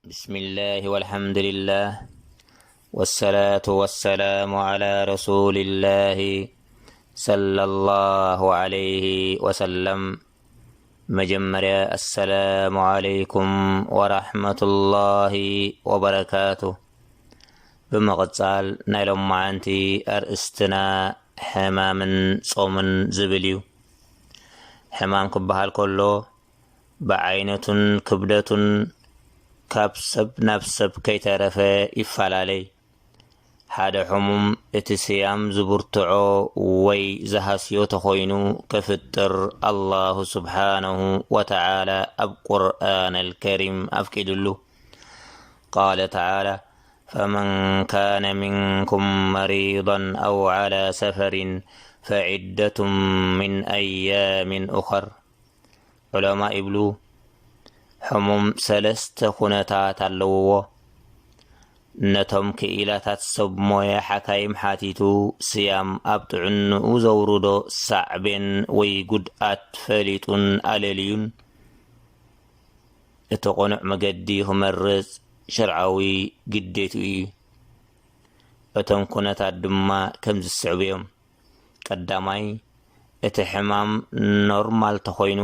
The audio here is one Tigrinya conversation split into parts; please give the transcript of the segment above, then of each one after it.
بسم الله والحمد لله والصلاة والسلام على رسول الله صلى الله عليه وسلم. መጀመርያ ኣሰላሙ ዓለይኩም ወራሕመቱላሂ ወበረካቱ። ብምቕጻል ናይ ሎማዓንቲ ኣርእስትና ሕማምን ጾምን ዝብል እዩ። ሕማም ክበሃል ከሎ ብዓይነቱን ክብደቱን ካብ ሰብ ናብ ሰብ ከይተረፈ ይፈላለይ። ሓደ ሕሙም እቲ ስያም ዝብርትዖ ወይ ዝሃስዮ ተኾይኑ ከፍጥር ኣላሁ ስብሓነሁ ወተዓላ ኣብ ቁርኣን ኣልከሪም ኣፍቂድሉ። ቃለ ተዓላ ፈመን ካነ ሚንኩም መሪضን ኣው ዓላ ሰፈሪን ፈዒደቱን ሚን ኣያሚን ኡኸር። ዑለማ ይብሉ፣ ሕሙም ሰለስተ ኩነታት ኣለውዎ። ነቶም ክኢላታት ሰብ ሞያ ሓካይም ሓቲቱ ስያም ኣብ ጥዕንኡ ዘውርዶ ሳዕቤን ወይ ጉድኣት ፈሊጡን ኣለልዩን እቲ ቅኑዕ መገዲ ክመርጽ ሽርዓዊ ግዴትኡ እዩ። እቶም ኩነታት ድማ ከም ዝስዕብ እዮም። ቀዳማይ፣ እቲ ሕማም ኖርማል ተኾይኑ፣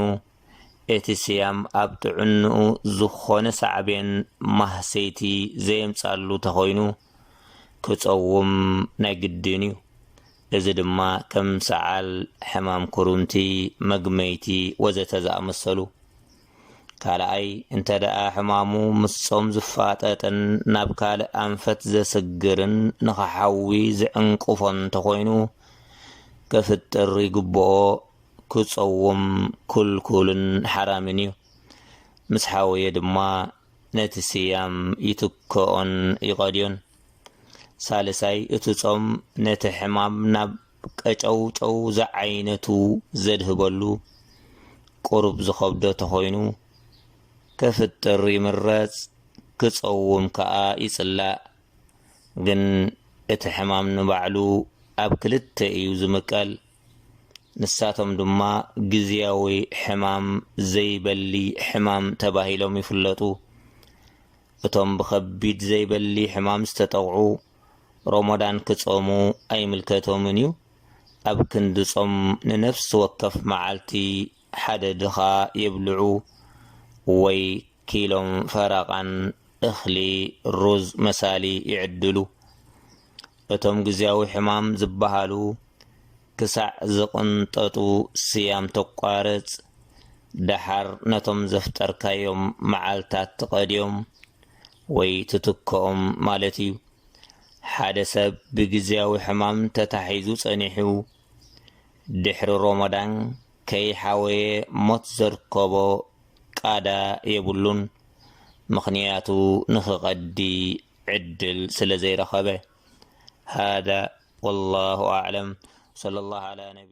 እቲ ስያም ኣብ ጥዕንኡ ዝኾነ ሳዕቤን ማህሰይቲ ዘየምጻሉ ተኾይኑ፣ ክጸውም ናይ ግድን እዩ። እዚ ድማ ከም ሰዓል፣ ሕማም ኩርምቲ፣ መግመይቲ ወዘተ ዝኣመሰሉ። ካልኣይ፣ እንተ ደኣ ሕማሙ ምስ ጾም ዝፋጠጥን ናብ ካልእ ኣንፈት ዘስግርን ንኽሓዊ ዝዕንቅፎን እንተኾይኑ፣ ከፍጥር ይግብኦ፣ ክጸውም ክልኩልን ሓራምን እዩ። ምስ ሓወየ ድማ ነቲ ስያም ይትክኦን ይቐድዮን። ሳልሳይ፣ እቲ ጾም ነቲ ሕማም ናብ ቀጨውጨው ዝዓይነቱ ዘድህበሉ ቁሩብ ዝኸብዶ ተኾይኑ፣ ከፍጥር ይምረጽ፣ ክጸውም ከኣ ይጽላእ። ግን እቲ ሕማም ንባዕሉ ኣብ ክልተ እዩ ዝምቀል። ንሳቶም ድማ ግዝያዊ ሕማም ዘይበሊ ሕማም ተባሂሎም ይፍለጡ። እቶም ብኸቢድ ዘይበሊ ሕማም ዝተጠቕዑ፣ ሮሞዳን ክጾሙ ኣይምልከቶምን እዩ። ኣብ ክንዲ ጾም ንነፍሲ ወከፍ መዓልቲ ሓደ ድኻ የብልዑ ወይ ኪሎም ፈረቓን እኽሊ፣ ሩዝ መሳሊ ይዕድሉ። እቶም ግዝያዊ ሕማም ዝበሃሉ ክሳዕ ዝቕንጠጡ ስያም ተቋርጽ፣ ደሓር ነቶም ዘፍጠርካዮም መዓልታት ትቐድዮም ወይ ትትክኦም ማለት እዩ። ሓደ ሰብ ብግዝያዊ ሕማም ተታሒዙ ጸኒሑ፣ ድሕሪ ሮሞዳን ከይሓወየ ሞት ዘርከቦ ቃዳ የብሉን፣ ምኽንያቱ ንኽቐዲ ዕድል ስለ ዘይረኸበ። ሃዳ ወላሁ ኣዕለም። ሰለላሁ ዓላ ነቢ